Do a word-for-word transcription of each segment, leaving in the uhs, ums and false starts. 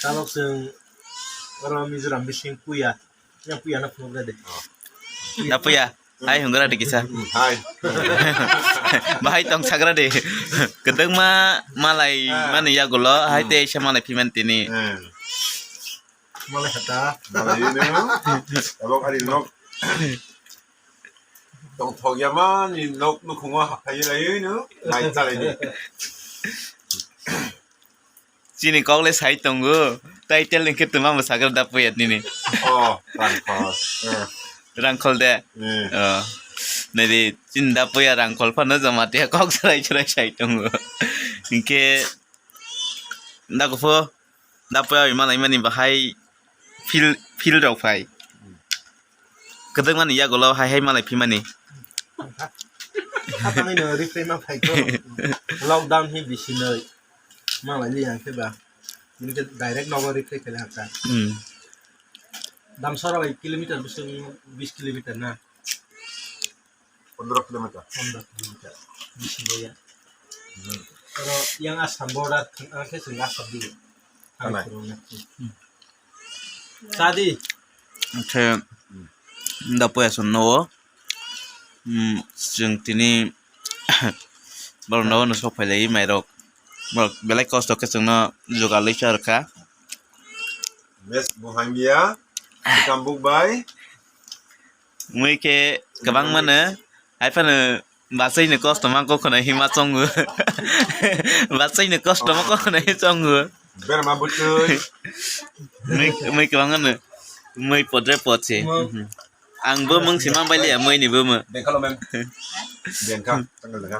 Tabok chwng oro Mizoram bising puya. Yang puya no phunukna de. Da puya. Hai hungra de kisa. Hai. Bahai tong sagra de. Kedeng ma malai mani yagulo hai te isa malai piman tini. Malai kata. Malai ini. Tabok ari nok. Tongthok ya mani nok nukhungo haphai lai no. Nai chalai ni. Chini kok le sai tongo. Title ni khe tuma mo sagra da puya nini. Oh, rangkhol. Eh. Rangkhol de. Eh. Oh. Nai di chini da puya rangkhol phano jamatia kok sarai sarai sai tongo. Hinkhe da kupho da puya oi malai mani bahai feel, feel rok phai. Kedeng mani yagulo hai hai malai phimani. Apa ni no refrain ma phai ko. Lockdown hi bisi noi. Malai li yang khe ba. Ini ke direct nogo refrain khe hata. Hmm. Damsara bai kilometer bising bis kilometer na. Pondro kilometer. Pondro kilometer. Bisi ya. Hmm. Pero yang Assam border thang khe sing Assam di. Kanai. Sadi. Oke. Da puya sun no. Hmm, chwng tini borok no sok phai lai mairok. Borok belai kosto khe chwngno jugal rwkha. Mes buhamya. Kambuk bai. Mui khe kwbang mano. Hai phano bachai ni kosto ma kok khna hima chongo. Bachai ni kosto ma kok khna hi chongo. Berma butui. Mui, mui kwbang mano. Mui podre podse. Ang bo mung si man bai liya mui ni bo mo. Bengkalo mem. Bengka, tanggal bengka.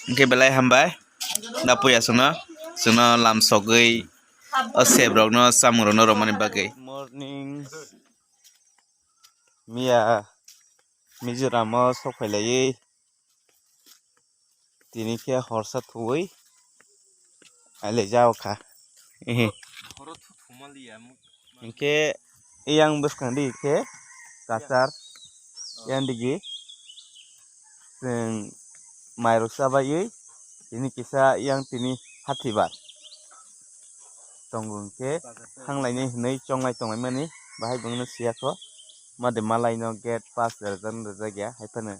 Hingke belai hambai. Da puya sungno, sungno lam sogwi o sep rokno, samung rokno romani bagwi. Morning. Miya Mizoram o sok phai laiwi. Tini khe horsa thuwi ailai jao kha. Hinkhe yang bwskang di khe kachar yang digi chwng mairok chabaiwi tini kisa yang tini hathibar tongo hinkhe hanglainai hinwi chongnai tonglaimani bahai bwngno siyakho. Made malaino gate pass rijak rijak ya, hai phano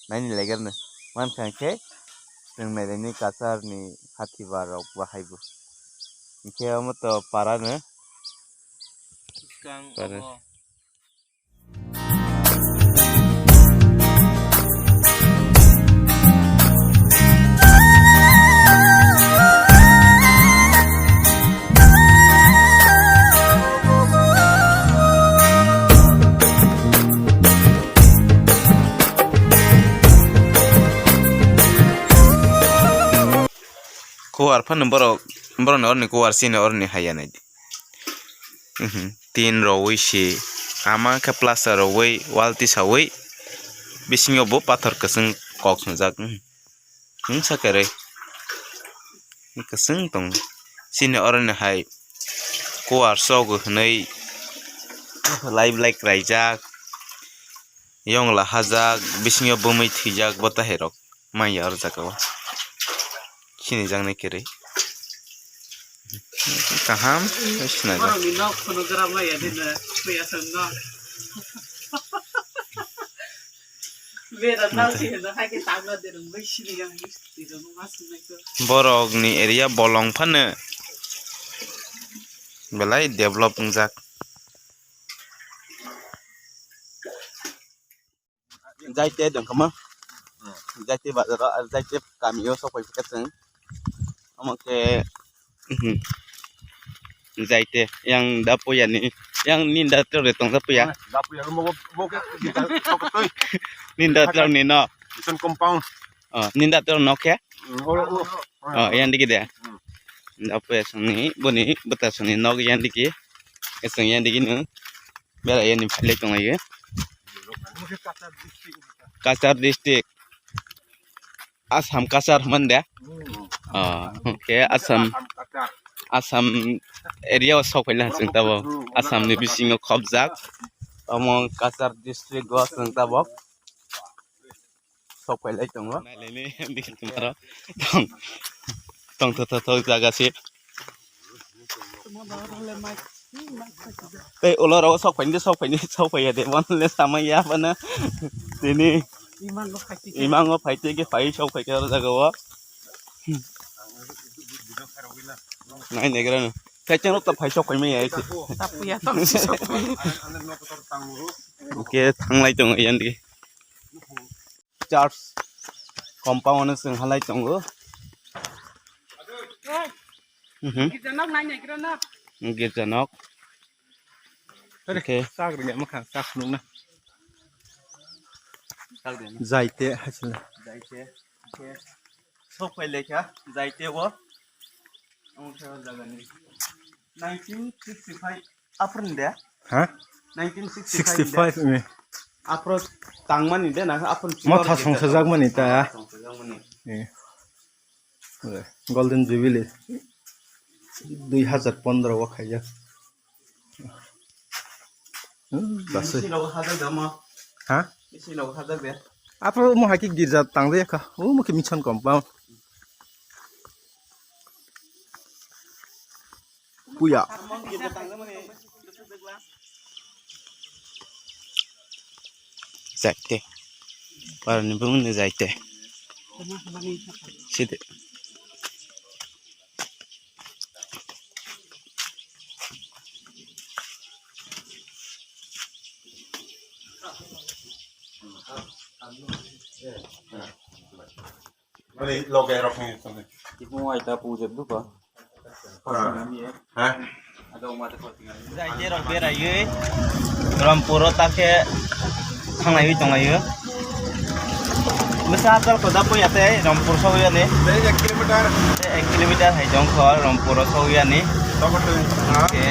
naini legerno. Mankha khe chwng nailani kachar ni hathibar rok bahai bo. Hinkhe omo to para no. Para. Kuwar phano borok, borokni oroni kuwar chini oroni haiya naidi. Mhm. Tin rowi si ama khe plaster rowi wal tisawi bisingo bo pathor kwchwng kok swngjak. Wngsa kwrwi. Kwchwng tongo. Chini oroni hai kuwar chogo hwnwi lai belai kwlaijak. Yongla hajak, bisingo bumui thwijak bo tahai rok manya oro jaga o. Sinijaknai kwrwi. Kaham, sinajak. Borokni nok phunukgra maya dino, maya songno. Bera nasi hino, hai khe tangna de rung bai sini yang history rung mas nai ko. Borokni area bolong phano belai develop wngjak. Jaite dongkha ma. Jaite bazar o, ar jaite kami o sok pai kha chwng. Omo khe, mhm. Jaite yang da puya ni, yang ninda tor de tong da puya. Da puya mo bo ke sok twi. Ninda tor ni no. Ison compound. Oh, ninda tor no khe. Oh, oh, oh. Oh, yang digi de. Hmm. Da puya song ni, boni bata song ni nok yang digi. Esong yang digi no. Bera yani philai tonglaio. Cachar district. Assam Cachar hwnmani de? Oh, okay, Assam. Assam area o sok phaila chwng tabo. Assam ni bisingo khopjak. Omo Cachar district o chwng tabo. Sok phailai tongo. Nailaini bikini tumaro tong. tong thok thok thok jaga se. Tei ulo rogo sok phaini de, sok phaini, sok phaiya de, bono le samai ya bana. Tini imango phaite ke phai sok phaikhe oro jaga o. Nai negra no. Kaichang rok ta phai sok phaimai ya. Tapuya tong si sok phai. Oke, thanglai tongo yan di. Church compound no chwng halai tongo. Mhm. Girjanok nai nai gira na. Girjanok. Oke. Sak ringa makha sak nungna. Jaite hasila. Jaite. Oke. Sok phai lekha jaite o. Ang khe o jaga ni. Nineteen sixty-five. Aphuru de? Ha? Nineteen sixty-five de? Sixty-five mi. Aphuru tangmani de na, aphuru. Motha songsajakmani ta. Songsajakmani. Eh. Golden Jubilee. Dui hazar pondro o khaijak. Hmm, basi. Isi logo hajak de mo. Ha? Isi logo hajak de. Aphuru mo haki girja tangde kha. O mo khe mission compound. Puya. Jaite. Parani bumuni jaite. Sidi. Ani loge rok ni tong. Ibu ai ta pu je dupa. Ha? Jaite rok beraiwi Rampuro ta khe thanglaiwi tonglaio. Bwsa ajal koda puya tei Rampur sogwi ani. Tei ek kilometer. Tei ek kilometer hai jongkho Rampuro sogwi ani. Tabuk twi, ha? Ke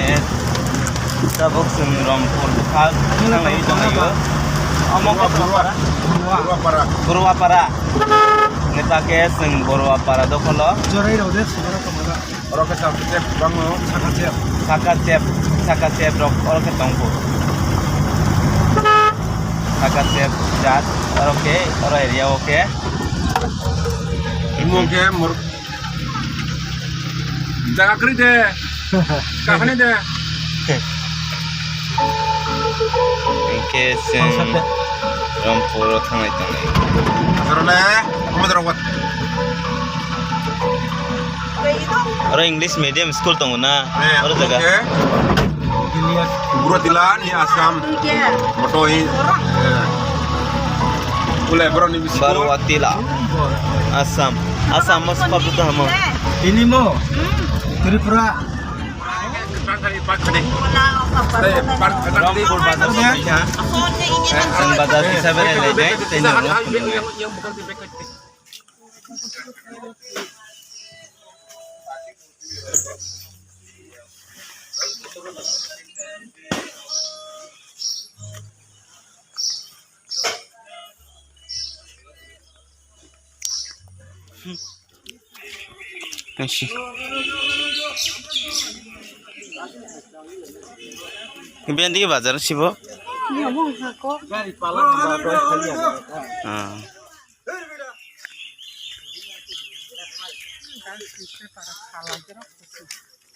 tabuk chwng Rampur bwkha thanglaiwi tonglaio. Omo khe Burwa, Burwa para. Burwa para. Neta khe chwng Borwa para dokholo. Jorai rao de sumara kamara. Oro khe cham chep bango. Saka chep. Saka chep, saka chep rok oro khe tongkho. Saka chep jat oro khe, oro area o khe. Imo khe mor- Jaga kwrwi de. Kahani de. Hingke chwng Rampuro thanglai tonglai. Asarole, omo dorok wat. Oro English medium school tongo na? Eh, oro jaga. Oke. Buro tila ni Assam. Moto hi. Eh. Ule boro ni bisingo. Barwa tila. Assam. Assam mas pabdu tamo. Ini mo. Tripura. Rampur bazar. Ang bazar hisabe le le teno. Asi. Biyan digi bazar sibo. Ah.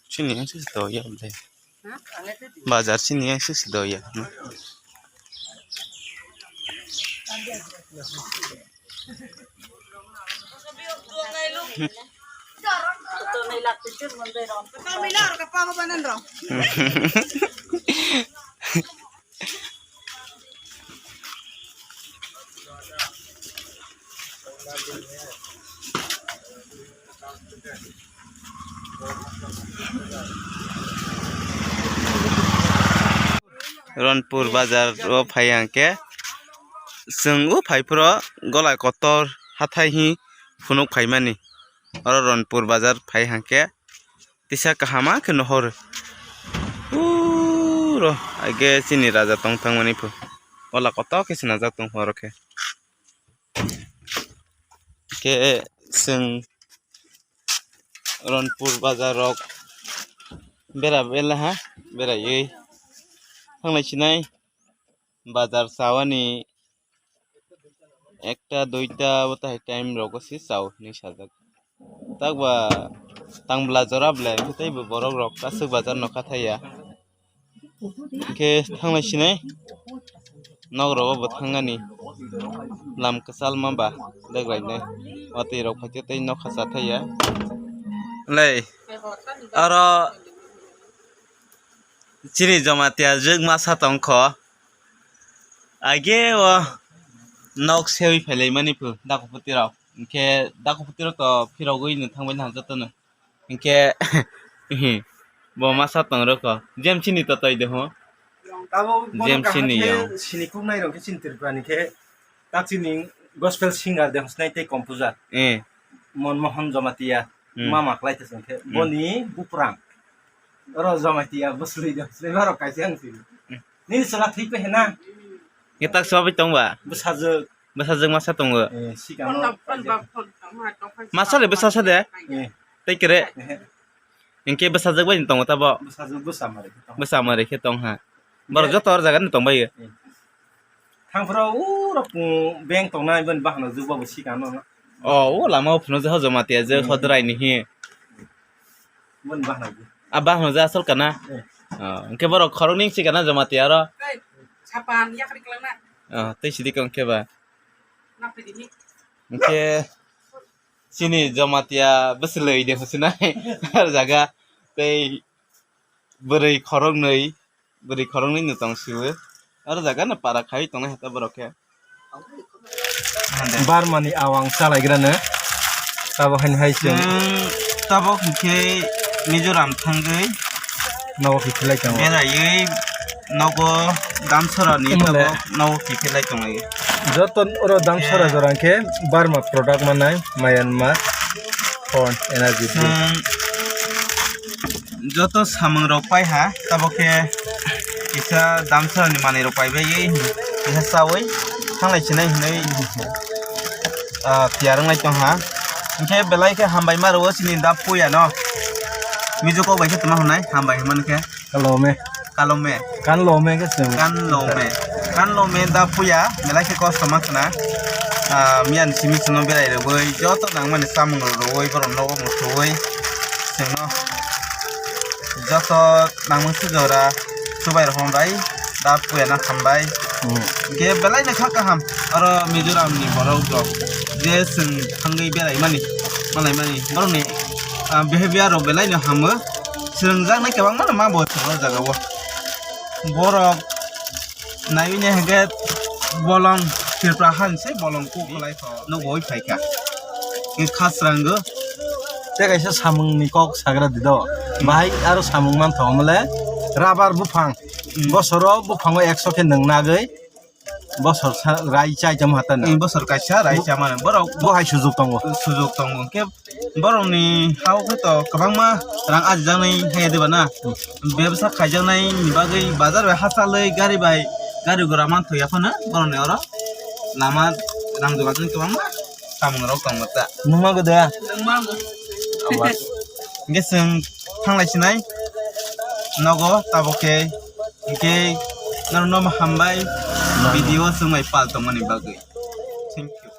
Sini yang sih tahu ya, Bray. Bazar sini yang sih tahu ya. Ronpur bazar o phai hwnkhe chwng o phai phuru golai kotor hathai hi phunuk phaimani. Oro Ronpur bazar phai hwnkhe tisa kaham khe nohor. Puro age chini raja tong thangmani phu. Ola kotor khe sinajak tong oro khe. Khe chwng Ronpur bazar rok bera bela ha beraiwi thanglai sinai bazar chawani ekta duita bo tahai time rogo se chao hinwi sajak. Tak ba tang bla jora ble, hwnkhe tei bo borok rok aswk bazar nokha thaya. Hwnkhe thanglai sinai nok rogo bo thangani lam kwchal ma ba dek rai nai. Watwi rok phaikhe tei nokha cha thaya. Lei aro chini Jamatia jwk masa tongkho. Age o nok sewi phailaimani phu dakhuputi rok. Hwnkhe dakhuputi rok to phirogwi no thangbai na jotono. Hwnkhe bo masa tong rokho. Jem sini to toi de ho. Abo bono Jem kaham sini khe yo. Sini kuk nai rok khe chini Tripura ni khe ta chini gospel singer de hosnai tei composer. Eh. Monmohon Jamatia. Hmm. Mama khlai te song khe. Hmm. Boni buprang. Oro Jamatia bwswlwi de hosnai ma rok kaisa ang sini. Hmm. Nini chwla thwi pe hena. Nge tak swabai tong ba? Bwsajwk. Bwsajwk masa tongo. Eh, sikano. Masa le bwsa sa de? Eh. Tei kere? Eh. Hwnkhe bwsajwk bai tongo tabo? Bwsajwk bwsa mare khe tong. Bwsa mare khe tong ha. Borok joto or jaga ni tong bai. Eh. Thangphro uro pung beng tongnai boni bahano jwk bo sikano. Oh, o lama o phunuk jwk Jamatia jwk Hmm. Hodrai ni hi. Boni bahano jwk. A bahano jwk asol kana? Eh. Oh, hwnkhe borok khorok ning sikana Jamatia ro? Sapan yakri klangna. Oh, tei sidi kong khe ba. Hwnkhe chini Jamatia bwswlwi de hwswnai. Ar jaga tei bwrwi khoroknwi, bwrwi khoroknwi no tong siwi. Ar jaga no para khai tongnai hata borok khe. Barmani awang chalaigrano. Tabok haino hai chwng. Chwng tabok hinkhe Mizoram thangwi. Nogo kiphilai tongo. Beraiwi nogo Damsora ni Umle. Tabok nogo kiphilai tongo. Joto oro Damsora Khe. Jora hinkhe Burma product manai Myanmar corn energy drink. Chwng joto samung rok pai ha, tabok khe kisa Damsora ni manwi rok pai bai, kisa chawi thanglai sinai hinwi, ah, tiyar wnglai tong ha. Hinkhe belai khe hambai ma rwo chini da puya no. Mizo kok bai khe tongma hwnai, hambai hwnmani khe. Kalome. Kalome. Kanlome khe chwng. Kanlome. Kanlome da puya, belai khe kosto ma khna. Ah, miyani simi chwngno berai rwgwi, joto nangmani chamung rok rwgwi, borok nogo muchungwi chwngno joto nangmani sujora chubai rok hambai, da puya na hambai. Hmm. Hinkhe belai no kha kaham, oro Mizoram ni borok rok je chwng thangwi berai mani, malai mani, borok ni, ah, behavior rok belai no hamo. Swrwngjaknai kwbangma no ma bo tongo o jaga o. Borok naiwi nai hwnkhe bolong Tripura han se bolong kuk lai pho nugwi phaikha. Khe khasrango. Tei kaisa samung ni kok sagra di do. Bahai aro samung manthogo mole rubber buphang. Hmm. Bosoro buphango ekso khe nwng nagwi. Bosor sa-, rai chai cham hata na. Eh, bosor kaisa rai Bo-, chama borok bo hai sujuk tongo. Sujuk tongo. Khe borok ni hao khe to kwbangma rang ajijaknai hai diba na. Bebsa khaijaknai ni bagwi bazar bai hachalwi gari bai gari gura manthoya phano borok ni oro lama rang diba kwbangma samung rok tongo ta. Nungma gede? Nungma go. Aba. Hingke chwng thanglai sinai nogo tabok khe. Hingke norokno hambai video chwng bai pal tongmani bagwi. Thank you.